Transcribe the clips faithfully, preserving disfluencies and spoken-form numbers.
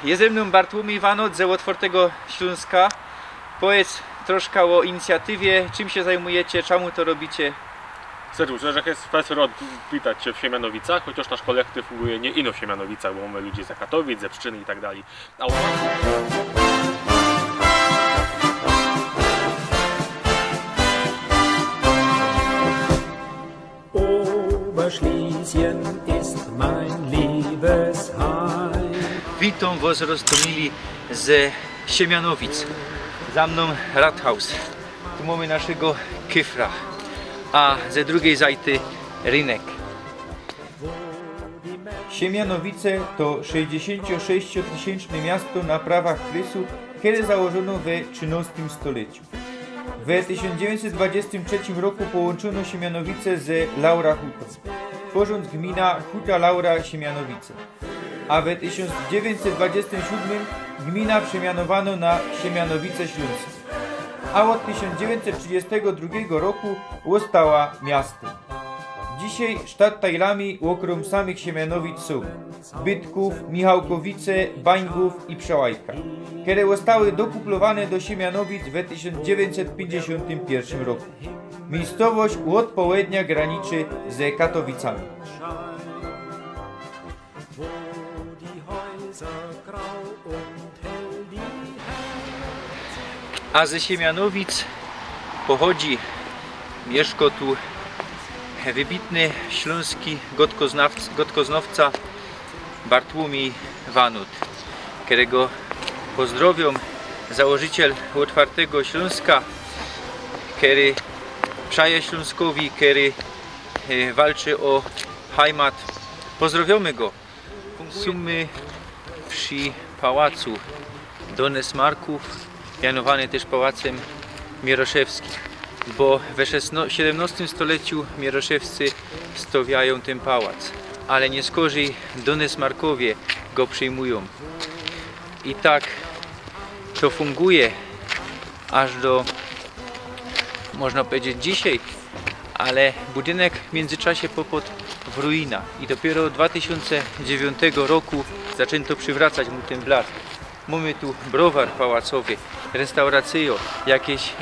Je ze mnōm Bartłomiej Wanot ze Otwartego Śląska. Powiedz troszka ô inicjatywie, czym sie zajmujecie, czemu to robicie? Serwus, że jest fest rod witać Cię w Siemianowicach, chociaż nasz kolektyw funguje nie ino w Siemianowicach, bo mamy ludzi ze Katowic, ze Pszczyny i tak dalej. A u nas Oberschlesien ist mein Liebesheim. Witōm wos roztōmili ze Siemianowic. Za mnōm Rathaus. Tu mōmy naszego kifra, a ze drugij zajty rynek. Siemianowice to sześćdziesięciosześciotysięczne miasto na prawach kresu, kere założono we trzynostym stoleciu. We tysiąc dziewięćset dwudziestym trzecim roku połączono Siemianowice ze Laura Hutą, tworząc gmina Huta Laura Siemianowice. A we tysiąc dziewięćset dwudziestym siódmym gmina przemianowano na Siemianowice Śląskie. A od tysiąc dziewięćset trzydziestego drugiego roku została miastem. Dzisiej sztadtajlami ôkrōm samych Siemianowic sōm Bytkōw, Michałkowice, Bańgōw i Przełajka, kere ôstały dokuplowne do Siemianowic we tysiąc dziewięćset pięćdziesiątym pierwszym roku. Miejscowość ôdpowiednio graniczy ze Katowicami. A ze Siemianowic pochodzi, mieszko tu wybitny ślōnski godkoznawc-, godkoznawca Bartłomiej Wanot, kerego pozdrowiōm, założyciel Otwartego Śląska, kery przaje Śląskowi, kery, e, walczy ô Heimat. Pozdrowiōmy go. Sōmy przi pałacu Donesmarkōw, mianowany tyż pałacym Mieroszewskich, bo we szesno-, siedymnostym stoleciu Mieroszewscy stawiajōm tyn pałac, ale niyskorzij Donesmarkowie go przijmujōm. I tak to funguje aż do, można powiedzieć, dzisiej, ale budynek w międzyczasie popod w ruina i dopiero dwa tysiōnce dziewiōntego roku zaczynto przywracać mu tyn blask. Mōmy tu browar pałacowy, restauracyjo, jakeś, e,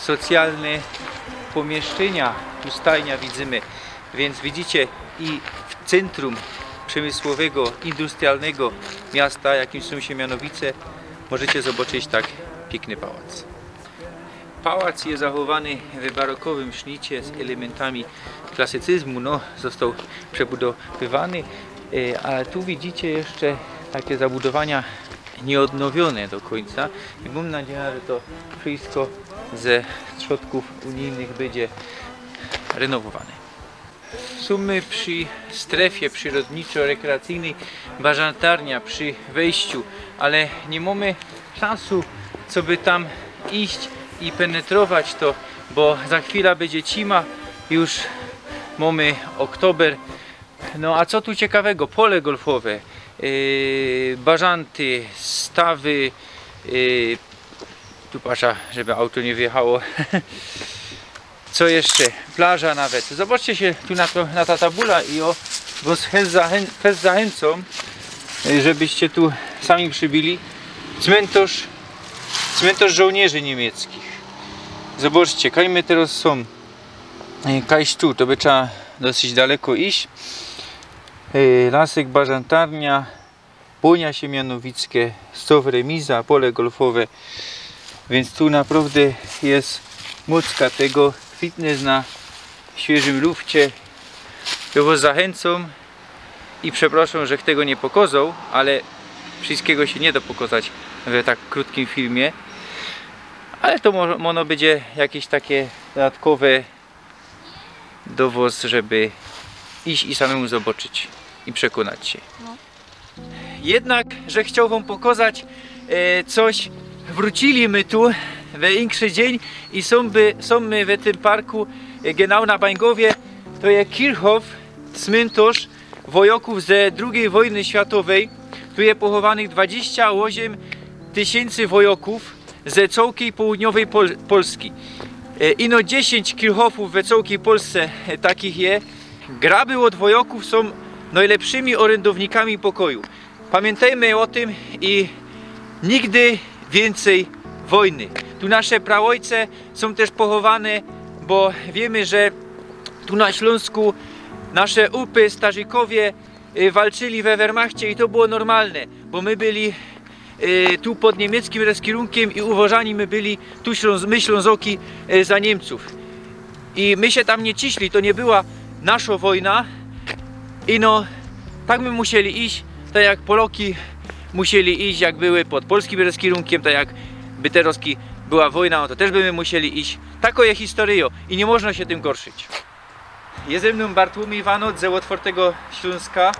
socjalne pomieszczenia, tu stajnia widzymy, więc widzicie, i w centrum przemysłowego, industrialnego miasta, jakim sōm Siemianowice, możecie zobaczyć tak piykny pałac. Pałac je zachowany w barokowym sznicie z elementami klasycyzmu, no, został przebudowywany, e, a tu widzicie jeszcze takie zabudowania nieodnowione do końca i mam nadzieję, że to wszystko ze środków unijnych będzie renowowane. Sōmy przi strefie przyrodniczo-rekreacyjnej, barzantarnia przi wejściu, ale niy mōmy czasu, coby tam iść i penetrować to, bo za chwila bydzie cima, już mōmy oktober. No a co tu ciekawego? Pole golfowe, yy, barzanty, stawy, yy, tu pasza, żeby auto niy wyjechało. Co jeszcze? Plaża nawet. Zobaczcie sie tu na to, na ta tabula i ô, bo z, fest zachyn-, fest zachynco, y, żebyście tu sami przybili. Cmyntorz, cmyntorz żołnierzi niymiecczich. Zobaczcie, kaj my teroz sōm. Y, kaj tu, to by trzeba dosyć daleko iść. Y, lasyk, barzantarnia, Pōnia Siemianowickie, stow remiza, pole golfowe. Więc tu naprowdã je mocka tego, fitness na świyżym lufcie. To wos zachynco i przeproszōm, żech tego niy pokozał, ale wszyskigo sie niy do pokozać we tak krōtkim filmie. Ale to mo-, ôno bydzie jakeś take dodatkowe do wos, żeby iść i samymu zobaczyć i przekonać sie. No. Jednak, że chcioł wōm pokozać, e, coś, wrōcili my tu we inkszy dziyń i sōm by, sōm my we tym parku, e, genau na Bańgowie. To je Kirchhof, cmyntorz wojokōw ze drugij wojny światowej. Tu je pochowanych dwadziścia ôziym tysiyncy wojokōw ze cołkij południowej Pol-, Polski. E, ino dziesiyńć Kirchhofōw we cołkij Polsce, e, takich je. Graby ôd wojokōw sōm nojlepszymi ôryndownikami pokoju. Pamiętajmy o tym i nigdy więcej wojny. Tu nasze praojce są też pochowane, bo wiemy, że tu na Śląsku nasze upy, starzykowie, y, walczyli we Wehrmachcie i to było normalne, bo my byli, y, tu pod niemieckim rozkierunkiem i uważani my byli, tu Śląz-, my Ślązoki, y, za Niemców. I my się tam nie ciśli, to nie była nasza wojna. I no, tak my musieli iść, tak jak Poloki musieli iść, jak były pod polskim rozkierunkiem, tak jak by te Roski była wojna, no to też by my musieli iść. Tako je historia i nie można się tym gorszyć. Je ze mną Bartłomiej Wanot ze Otwartego Śląska.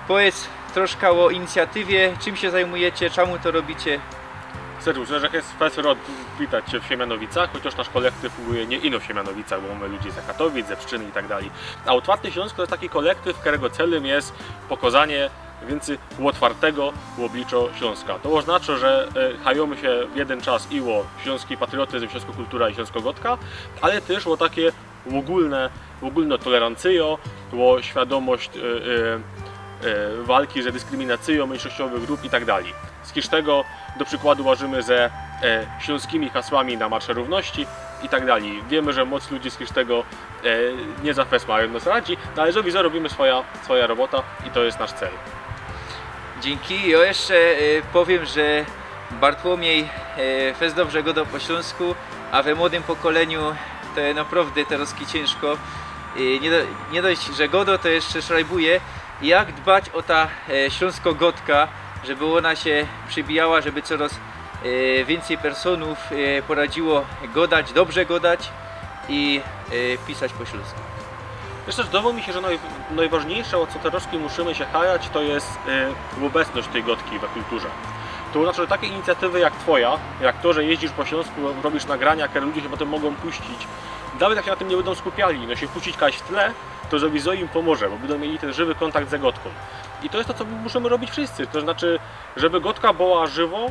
Powiedz troszkę o inicjatywie, czym się zajmujecie, czemu to robicie? Serwus, że jest fest rod witać Cię w Siemianowicach, chociaż nasz kolektyw próbuje nie ino w Siemianowicach, bo mamy ludzi ze Katowic, ze Pszczyny i tak dalej. A Otwarty Śląsk to jest taki kolektyw, którego celem jest pokazanie więcej otwartego oblicza Śląska. To oznacza, że e, hajemy się w jeden czas i o śląski patriotyzm, śląskô kultura i śląskô godka, ale też o takie ogólne, ogólnotolerancje, o świadomość e, e, e, walki ze dyskryminacją mniejszościowych grup i tak dalej. Z tego do przykładu łażymy ze e, śląskimi hasłami na Marsze Równości i tak dalej. Wiemy, że moc ludzi z tego e, nie za fest mają nas radzi, no ale za wizo robimy swoja, swoja robota i to jest nasz cel. Dzięki. Ja jeszcze e, powiem, że Bartłomiej e, fest dobrze godo po śląsku, a we młodym pokoleniu to jest naprawdę teraz ciężko. E, nie, do, nie dość, że godo, to jeszcze szrajbuje. Jak dbać o ta e, śląskô godka, żeby ona się przybijała, żeby coraz e, więcej personów e, poradziło godać, dobrze godać i e, pisać po śląsku. Wiesz co, zdawało mi się, że naj, najważniejsze, o co te Roski musimy się hajać, to jest y, obecność tej godki we kulturze. To znaczy, że takie inicjatywy jak twoja, jak to, że jeździsz po Śląsku, robisz nagrania, które ludzie się potem mogą puścić, nawet jak się na tym nie będą skupiali, no się puścić kogoś w tle, to za wizo im pomoże, bo będą mieli ten żywy kontakt ze godką. I to jest to, co musimy robić wszyscy, to znaczy, żeby godka była żywô,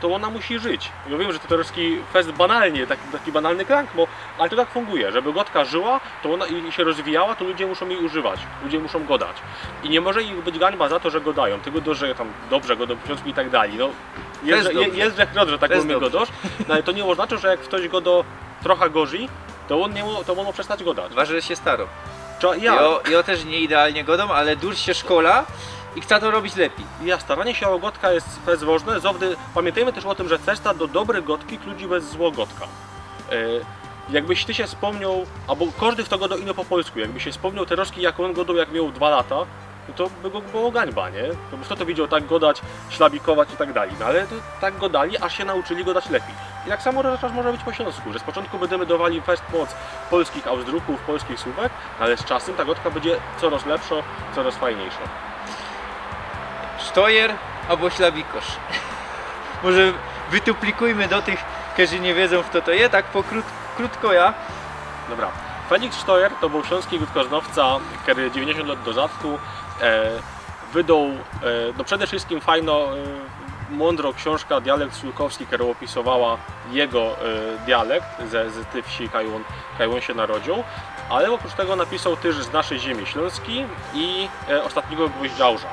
to ona musi żyć. Ja wiem, że to troszkę fest banalnie, taki, taki banalny klank, bo, ale to tak funguje, żeby godka żyła, to ona i się rozwijała, to ludzie muszą jej używać, ludzie muszą godać. I nie może ich być gańba za to, że godają, tego do, że tam dobrze godą po śląsku i tak dalej. No, jest, Jest że- dobrze. jest, że chrot, że tak Jest mamy dobrze. Godosz, no ale to nie oznacza, że jak ktoś godo trochę gorzej, to on nie, mo- to on może przestać godać. Ważne, że się starał. Czy ja, Jo, jo też nie idealnie godam, ale dużo się szkola i chcę to robić lepiej. Ja, staranie się o godka jest fest ważne. Zawdy, pamiętajmy też o tym, że cesta do dobrej godki kludzi bez zło godka. E, jakbyś ty się wspomniał, albo każdy, kto godał ino po polsku, jakby się wspomniał te Roski, jak on godał, jak miał dwa lata, no to by go było gańba, nie? No bo kto to widział tak godać, ślabikować i tak dalej. No ale to tak godali, aż się nauczyli godać lepiej. I tak samo zaraz może być po śląsku, że z początku będziemy dawali fest moc polskich ausdruków, polskich słówek, no ale z czasem ta godka będzie coraz lepsza, coraz fajniejsza. Sztojer albo ślabikosz. Może wytuplikujmy do tych, którzy nie wiedzą, kto to jest, tak po krót, krótko ja. Dobra. Felix Sztojer to był śląski godkoznawca, który dziewięćdziesiąt lat do zadku e, wydał e, no przede wszystkim fajną, e, mądrą książkę Dialekt Sułkowski, która opisywała jego e, dialekt ze, ze tej wsi, kaj on, kaj on się narodził. Ale oprócz tego napisał też Z naszej ziemi śląskiej i e, Ostatniego gwoździarza.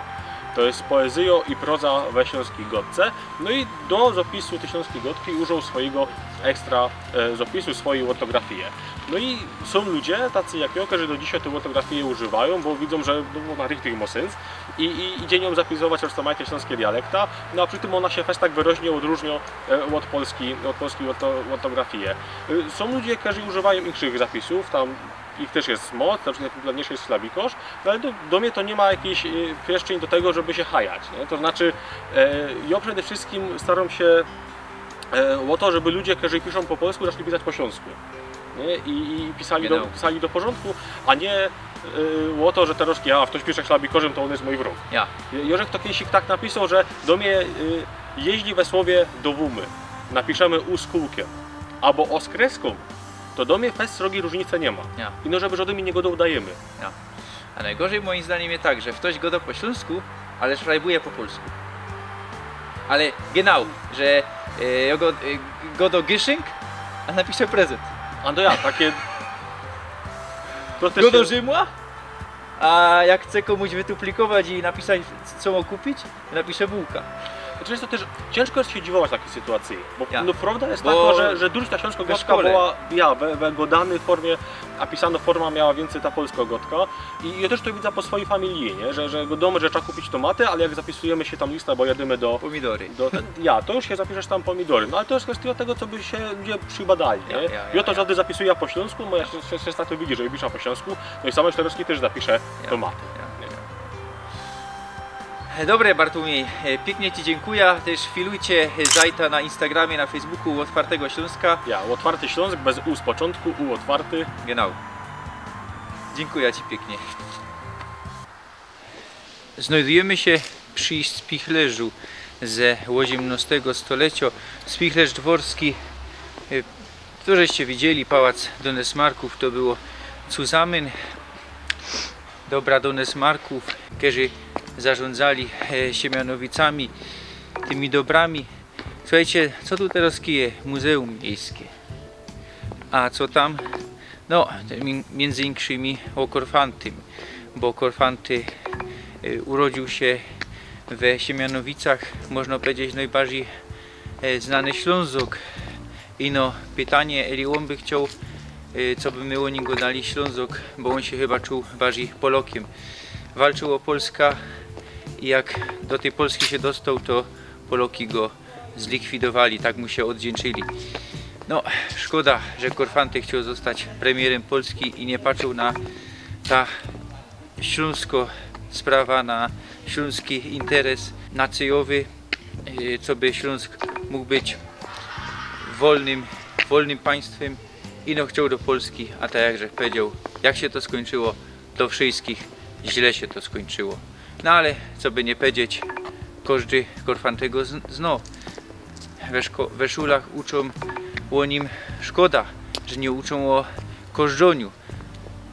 To jest poezja i proza we śląskiej godce. No i do zapisu tej śląskiej godki użył swojego ekstra e, zapisu, swojej ortografii. No i są ludzie, tacy jak ja, którzy do dzisiaj tę ortografię używają, bo widzą, że no, ona richtig ma sens i, i idzie nią zapisywać rozmaite śląskie dialekta, no a przy tym ona się fest tak wyraźnie odróżnia e, od polskiej, od polskiej orto, ortografii. Y, Są ludzie, którzy używają innych zapisów, tam ich też jest moc, na przykład najpopularniejszy jest ślabikosz, no ale do, do mnie to nie ma jakiejś y, przestrzeni do tego, żeby się hajać, nie? To znaczy e, ja przede wszystkim staram się e, o to, żeby ludzie, którzy piszą po polsku, zaczęli pisać po śląsku. Nie? I, i pisali, do, Genau. Pisali do porządku, a nie e, o to, że te Roski, a ktoś pisze ślabikorzem, to on jest mój wróg. Ja. Jeżeli ktoś kiedyś tak napisał, że do mnie, y, jeźli we słowie do wumy napiszemy u z kółkiem albo o z kreską, to do mnie fest srogiej różnicy nie ma. Ja. I no, żeby żaden mi nie godał, dajemy. Ja. A najgorzej moim zdaniem jest tak, że ktoś godo po śląsku, ale szrajbuje po polsku. Ale genau, że e, ja go, e, godo gyszynk, a napisze prezent. A no ja, takie... To też Godo się- Rzymła? A jak chcę komuś wytuplikować i napisać, co mam kupić, napiszę bułka. Znaczy jest to też ciężko jest się dziwować takiej sytuacji, bo Ja. no, prawda jest Bo taka, że, że dużo ta śląska We godka szkole. była ja, we, we godanej formie, a pisana forma miała więcej ta polska godka. I ja też to widzę po swojej familii, nie? Że, że wiadomo, że trzeba kupić tomaty, ale jak zapisujemy się tam listę, bo jedymy do... Pomidory. Do, ten, ja, to już się zapiszesz tam pomidory, no ale to jest kwestia tego, co by się ludzie przybadali, nie? Ja, ja, ja, Ja to ja. zawsze zapisuję po śląsku, moja siostra, siostra to widzi, że pisze po śląsku, no i sama śląski też zapisze Ja. tomaty. Ja. Dobre, Bartłomiej, e, piyknie ci dziynkuja. Tyż filujcie, e, zajta na Instagramie, na Facebooku Otwartego Śląska. Ja, Otwarty Śląsk, bez u z początku, u otwarty. Genau. Dziynkuja ci piyknie. Znajdujemy się przy spichlerzu ze ôziymnŏstego stolecio. Spichlerz dworski, e, to żeście widzieli, pałac Donesmarków, to było cuzamen dobra Donesmarków, kerzy zarządzali, e, Siemianowicami, tymi dobrami. Słuchajcie, co tu teraz kije? Muzeum Miejskie. A co tam? No, mi- między innymi o Korfantym, bo Korfanty, y, urodził się we Siemianowicach, można powiedzieć, najbardziej, e, znany Ślązok. I no, pytanie, eli on by chciał, y, co by my o nim godali, Ślązok, bo on się chyba czuł bardziej Polokiem. Walczył o Polskę i jak do tej Polski się dostał, to Poloki go zlikwidowali, tak mu się odwdzięczyli. No, szkoda, że Korfanty chciał zostać premierem Polski i nie patrzył na ta śląsko sprawa, na śląski interes nacyjowy, y, co by Śląsk mógł być wolnym, wolnym państwem. I no, chciał do Polski, a tak jak żech powiedział, jak się to skończyło, do wszystkich źle się to skończyło. No ale co by nie powiedzieć, kożdy Korfantego z- zno. We, szko- we szulach uczą o nim, szkoda, że nie uczą o kożdżoniu.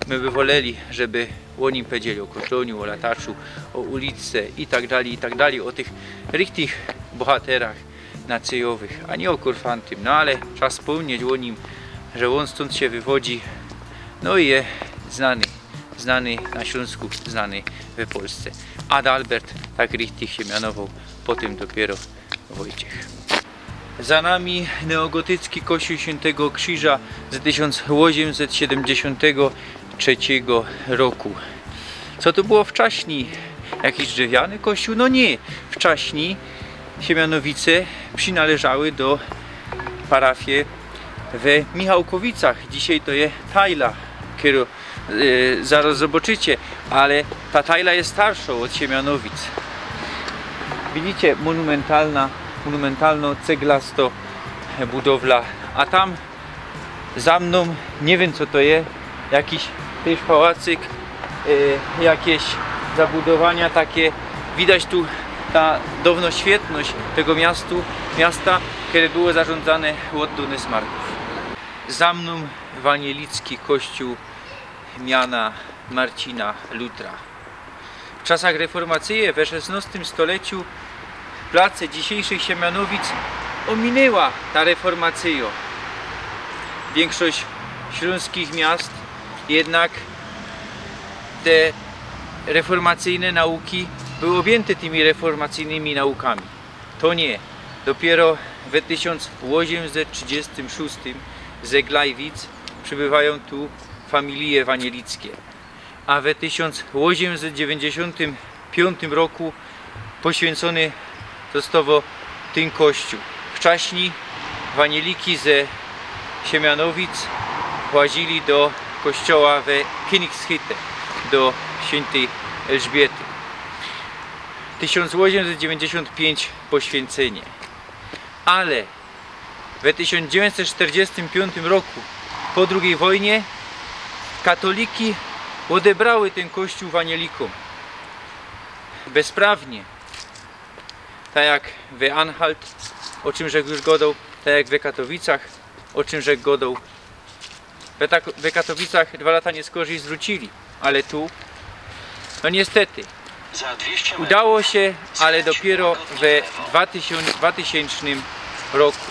My by woleli, żeby o nim powiedzieli, o kożdżoniu, o lataczu, o uliczce i tak dalej, i tak dalej, o tych richtich bohaterach nacyjowych, a nie o Korfantym. No ale trzeba wspomnieć o nim, że on stąd się wywodzi, no i je znany, znany na Śląsku, znany we Polsce. Adalbert tak richtich się mianował, potem dopiero Wojciech. Za nami neogotycki kościół Świętego Krzyża z tysiąc osiemset siedemdziesiątego trzeciego roku. Co tu było wcześniej? Jakiś drzewiany kościół? No nie. Wcześniej Siemianowice przynależały do parafie we Michałkowicach. Dzisiaj to je Tajla, którą, e, zaraz zobaczycie, ale ta Tajla jest starsza od Siemianowic. Widzicie, monumentalna, monumentalno ceglasto budowla, a tam za mną, nie wiem, co to je, jakiś też pałacyk, e, jakieś zabudowania takie. Widać tu ta dawnoświetność tego miastu, miasta, które było zarządzane od Donesmarków. Za mną wanielicki kościół miana Marcina Lutra. W czasach reformacyje we szesnostym stoleciu place dzisiejszych Siemianowic ominęła ta reformacyjo. Większość śląskich miast jednak te reformacyjne nauki były objęte tymi reformacyjnymi naukami. To nie. Dopiero we tysiąc osiemset trzydziestym szóstym ze Glajwic przybywają tu familie wanielickie, a we tysiąc osiemset dziewięćdziesiątym piątym roku poświęcony zostało ten kościół. Wcześniej wanieliki ze Siemianowic włazili do kościoła we Königshütte, do świętej Elżbiety. Tysiąc osiemset dziewięćdziesiąt pięć poświęcenie. Ale we tysiąc dziewięćset czterdziestym piątym roku, po drugiej wojnie, katoliki odebrały ten kościół wanielikom. Bezprawnie. Tak jak we Anhalt, o czym żech już godał, tak jak we Katowicach, o czym żech godał. We, tak, we Katowicach dwa lata nieskorzyj zwrócili, ale tu, no niestety, udało się, ale dopiero we dwa tysiące, dwa tysięcznym roku.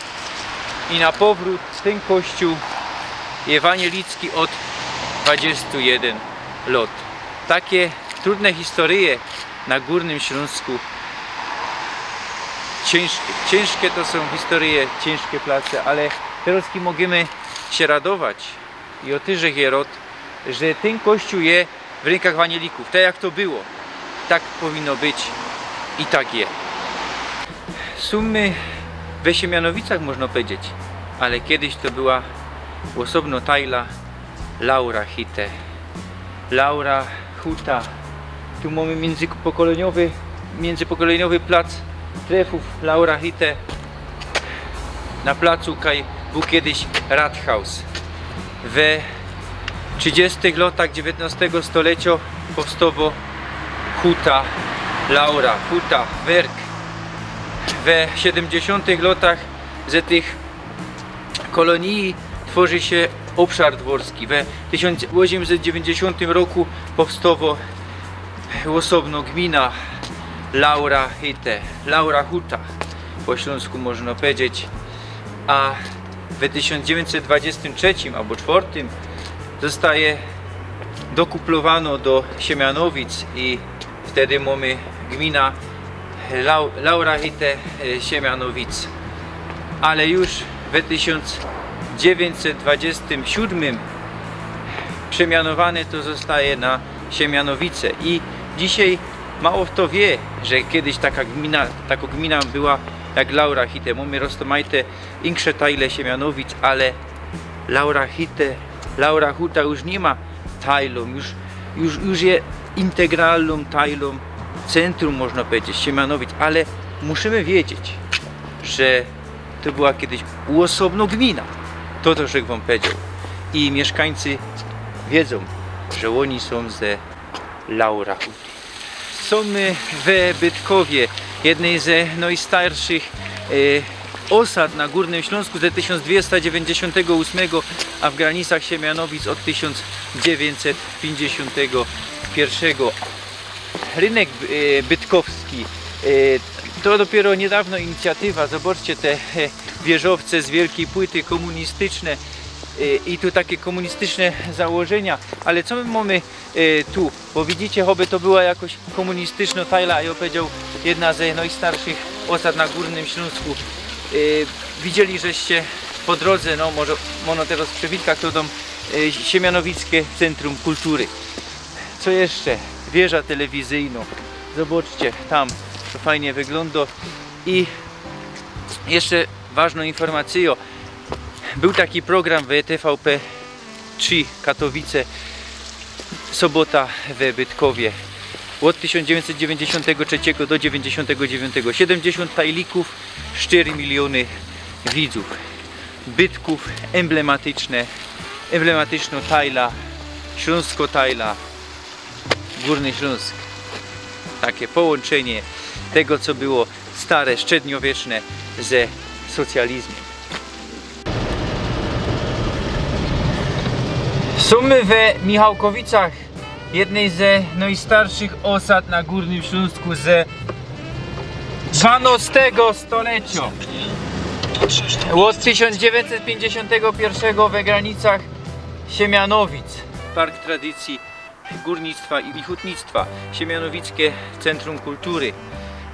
I na powrót ten kościół je wanielicki od dwadziestu jeden lot. Takie trudne historyje na Górnym Śląsku. Ciężkie, ciężkie to są historyje, ciężkie place, ale terŏz możemy się radować i ô tym żech je rŏd, że tyn kościół je w rękach anielików, tak jak to było, tak powinno być i tak je. Sōm my we Siemianowicach, można powiedzieć, ale kiedyś to była ôsobno tajla Laura Hite. Laura Huta. Tu mamy międzypokoleniowy, międzypokoleniowy plac trefōw Laura Hite. Na placu kaj bōł kiedyś Rathaus. We trzidziestych lotach dziewiyntnŏstego stolecjo powstŏwŏ huta Laura, huta, werk. We siedymdziesiōntych lotach ze tych kolōnii tworzi sie ôbszar dworski. We tysiōnc ôziymset dziewiyńćdziesiōntym roku powstŏwŏ ôsobno gmina Laura Hite, Laura Huta, po ślōnsku można powiedzieć, a we tysiōnc dziewiyńćset dwadziestym trzecym abo czwortym ôstaje dokuplowano do Siemianowic i wtedy mamy gmina Lau-, Laura Hite, e, Siemianowic. Ale już we tysiōnc dziewiyńćset dwadziestym siódmym przemianowane to ôstaje na Siemianowice. I dzisiej mało fto wiy, że kiedyś taka gmina, takŏ gmina była jak Laura Hite. Mamy roztōmajte insze tajle Siemianowic, ale Laura Hite, Laura Huta już niy ma tajlōm, już, już, już je integralnōm tajlōm centrum, można powiedzieć, Siemianowic, ale musimy wiedzieć, że to była kiedyś ôsobno gmina. To, to żech wōm powiedzioł. I miyszkańcy wiedzōm, że ôni sōm ze Laura Huty. Sōm my we Bytkowie, jednej ze nojstarszych, e, ôsad na Górnym Ślōnsku, ze tysiōnc dwiysta dziewiyńćdziesiōntego ôsmego, a w granicach Siemianowic ôd tysiōnc dziewiyńćset piyńćdziesiōntego piyrszego. Rynek, e, bytkowski, e, to dopiyro niydŏwno inicjatywa. Zobaczcie te, e, wieżowce z wielkij płyty, kōmunistyczne, e, i tu takie kōmunistyczne założynia. Ale co my mamy, e, tu? Bo widzicie, choby to była jakoś kōmunistycznŏ tajla, a jŏ powiedzioł, jedna ze nojstarszych ôsad na Górnym Ślōnsku. E, widzieli żeście po drōdze, no może, może terŏz przi widkach to dōm, e, Siemianowickie Centrum Kultury. Co jeszcze? Wieża telewizyjnŏ. Zobaczcie, tam to fajnie wyglōndŏ. I jeszcze ważnŏ informacyjŏ. Bōł taki program w T V P trzi Katowice, Sobota we Bytkowie. Ôd tysiōnc dziewiyńćset dziewiyńćdziesiōntego trzeciego do dziewiyńćdziesiōntego dziewiyntego. Siedymdziesiōnt tajlików, sztyry miliōny widzōw. Bytków, emblematyczne, emblematycznŏ tajla, ślōnskŏ tajla, Górny Ślōnsk. Takie połōnczynie tego, co było stare, średniowieczne, ze socjalizmym. Sōm my we Michałkowicach, jednej ze nojstarszych ôsad na Górnym Ślōnsku, ze dwanŏstego stolecjŏ. Ôd tysiōnc dziewiyńćset piyńćdziesiōntego piyrszego we granicach Siemianowic. Park Tradycyje Gōrnictwa i, i Hutnictwa. Siemianowickie Centrum Kultury.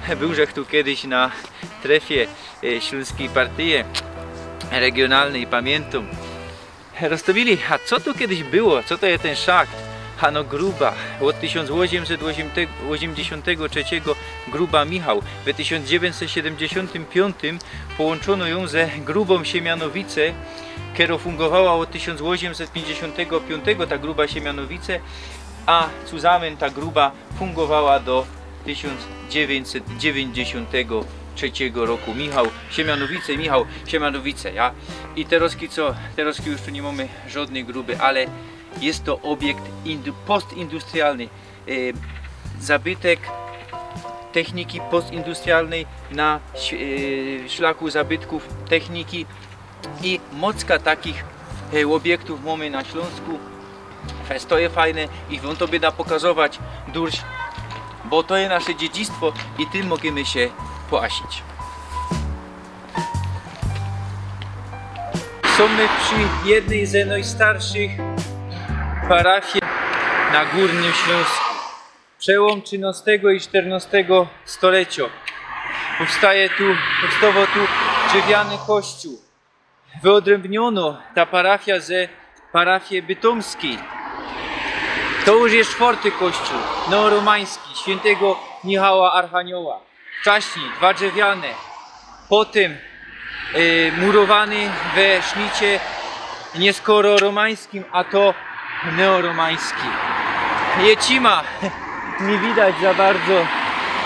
Bōł żech tu kiedyś na trefie, e, Ślōnskij Partyje Regiōnalnyj, pamiyntōm. Roztōmili, a co tu kiedyś było? Co to je tyn szacht? Ano gruba. Ôd tysiōnc ôziymset ôziymdziesiōntego trzeciego gruba Michał. We tysiōnc dziewiyńćset siedymdziesiōntym piōntym połōnczōno jã ze grubōm Siemianowice, kerŏ fungowała ôd tysiōnc ôziymset piyńćdziesiōntego piōntego, ta gruba Siemianowice, a cuzamen ta gruba fungowała do tysiōnc dziewiyńćset dziewiyńćdziesiōntego trzeciego roku. Michał, Siemianowice, Michał, Siemianowice, ja. I terŏzki co? Terŏzki już tu niy mōmy żŏdnyj gruby, ale je to ôbiekt indu-, postindustrialny, e, zabytek techniki postindustrialnyj na ś-, e, szlaku zabytków techniki. I mocka takich, e, ôbiektōw mōmy na Ślōnsku. Fest, to je fajne i wōm to byda pokazować durś, bo to je nasze dziedzictwo i tym możymy sie poasić. Sōm my przi jednyj ze nojstarszych parafii. na Górnym Śląsku. Przełōm trzynŏstego i sztyrnŏstego stolecjo. Powstaje tu, powstało tu drzewiany kościół. Wyodrębniono ta parafia ze parafie bytomskiej. To już jest czwarty kościół neoromański świętego Michała Archanioła. Wcześniej dwa drzewiane, potem e, murowany we sznicie nieskoro romańskim, a to neoromański. Je cima, nie widać za bardzo.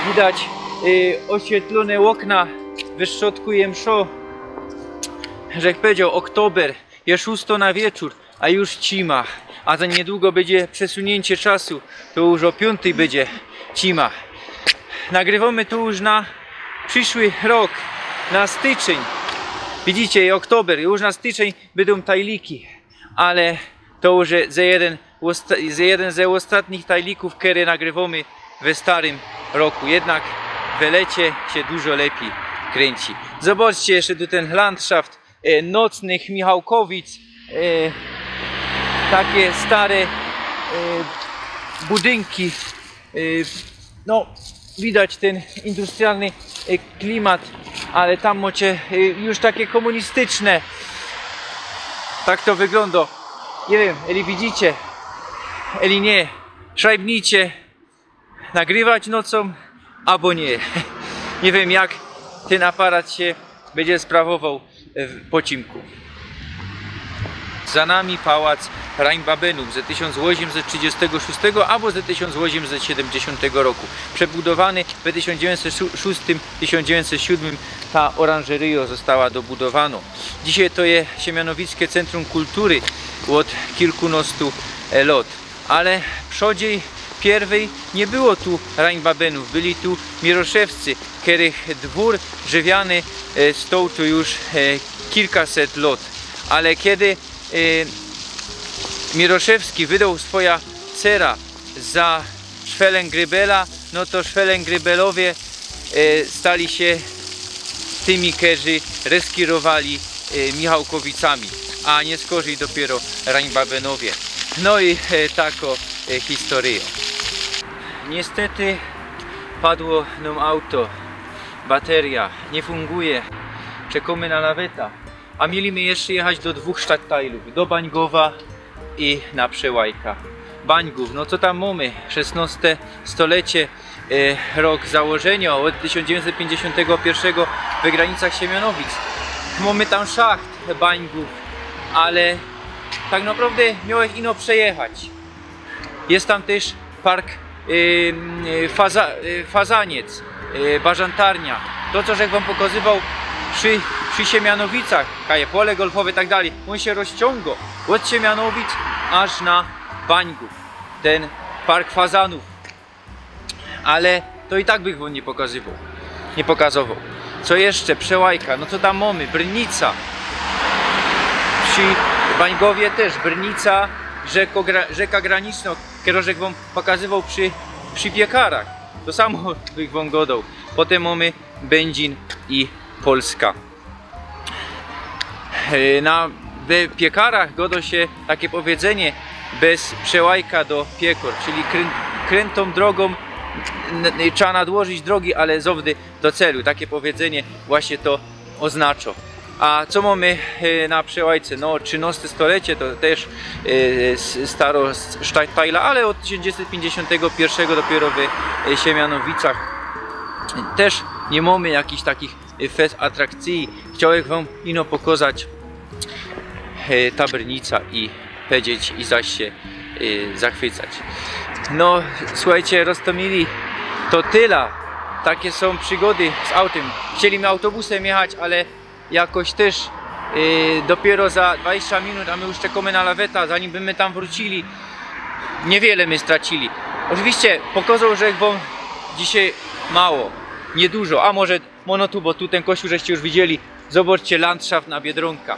Widać e, oświetlone okna, wyszczotkujem szo, że powiedział oktober, jest szóstŏ na wieczór, a już cima. A za niedługo będzie przesunięcie czasu, to już o piątej będzie cima. Nagrywamy tu już na przyszły rok, na styczeń. Widzicie, oktober, już na styczeń będą tajliki, ale to już ze jeden, ze jeden ze ostatnich tajlików, które nagrywamy we starym roku. Jednak w lecie się dużo lepiej kręci. Zobaczcie jeszcze tu ten landschaft e, nocnych Michałkowic. E, takie stare e, budynki. E, no, widać ten industrialny e, klimat, ale tam macie e, już takie komunistyczne. Tak to wygląda. Nie wiem, eli widzicie, eli nie. Szajbnijcie, nagrywać nocą, albo nie. Nie wiem, jak ten aparat się będzie sprawował w pocinku. Za nami pałac Rajnbabenów ze tysiąc osiemset trzydziestego szóstego albo ze tysiąc osiemset siedemdziesiątego roku. Przebudowany w tysiąc dziewięćset szóstym, tysiąc dziewięćset siódmym ta oranżeryjo została dobudowana. Dzisiaj to jest Siemianowickie Centrum Kultury od kilkunastu e, lat. Ale przodziej pierwej nie było tu Rajnbabenów, byli tu Miroszewscy, których dwór drzewiany e, stał tu już e, kilkaset lat. Ale kiedy e, Miroszewski wydał swoja cera za Schwellengrybela, no to Schwellengrybelowie e, stali się tymi, którzy reskirowali e, Michałkowicami, a nie skorzej dopiero Rajnbabenowie. No i e, tako e, historia. Niestety padło nam auto, bateria nie funguje, czekamy na laweta, a mieli my jeszcze jechać do dwóch sztajlów, do Bańgowa i na Przełajka. Bańgów, no co tam mamy? Szesnŏste stolecie, e, rok założenia, od tysiąc dziewięćset pięćdziesiątego pierwszego we granicach Siemianowic. Mamy tam szacht Bańgów, ale tak naprawdę miałech ino przejechać. Jest tam też park e, e, faza, e, Fazaniec, e, Barzantarnia. To, co żech wam pokazywał przy, przy Siemianowicach, kaje pole golfowe i tak dalej, on się rozciąga od Siemianowic aż na Bańgów, ten park fazanów. Ale to i tak bych wam nie pokazywał. Nie pokazował. Co jeszcze? Przełajka. No co tam mamy? Brnica. Przy Bańgowie też Brnica, rzeko, gra, rzeka Graniczna, którą żech wam pokazywał przy, przy piekarach. To samo bych wam godał. Potem mamy Będzin i Polska. E, na we piekarach godo się takie powiedzenie bez przełajka do piekor, czyli krę, krętą drogą n, n, trzeba nadłożyć drogi, ale zowdy do celu. Takie powiedzenie właśnie to oznacza. A co mamy e, na przełajce? No, trzynŏste stolecie to też e, staro sztajla, ale od tysiąc dziewięćset pięćdziesiątego pierwszego dopiero w e, Siemianowicach. Też nie mamy jakichś takich fest atrakcji. Chciałbym wam ino pokazać e, ta brnica i powiedzieć i zaś się e, zachwycać. No, słuchajcie, Roztomili, to tyle. Takie są przygody z autem. Chcieli my autobusem jechać, ale jakoś też e, dopiero za dwadzieścia minut, a my już czekamy na laweta, zanim by my tam wrócili. Niewiele my stracili. Oczywiście pokazał, że wam dzisiaj mało, niedużo, a może mono tu, bo tu ten kościół żeście już widzieli. Zobaczcie, landschaft na Biedronka.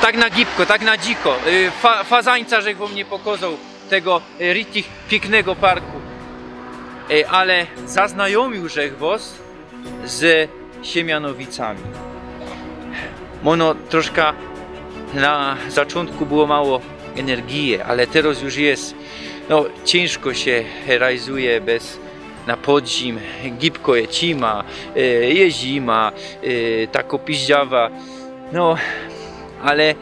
Tak na gibko, tak na dziko. Y, fa, fazańca, żech wam nie pokazał tego y, richtig pięknego parku. Y, ale zaznajomił żech was ze Siemianowicami. Mono troszkę na zaczątku było mało energii, ale teraz już jest. No, ciynżko sie rajzuje bez na podzim, gibko je cima, e, je zima, e, tako piździawa. No, ale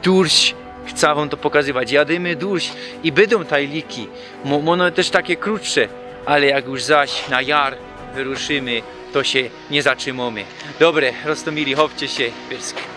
durś, chcã wōm to pokazywać. Jadymy durś i bydōm tajliki. Mo-, ône tyż take krōtsze, ale jak już zaś na jar wyruszymy, to sie niy zatrzimōmy. Dobre, roztōmili, chopcie sie, pyrsk.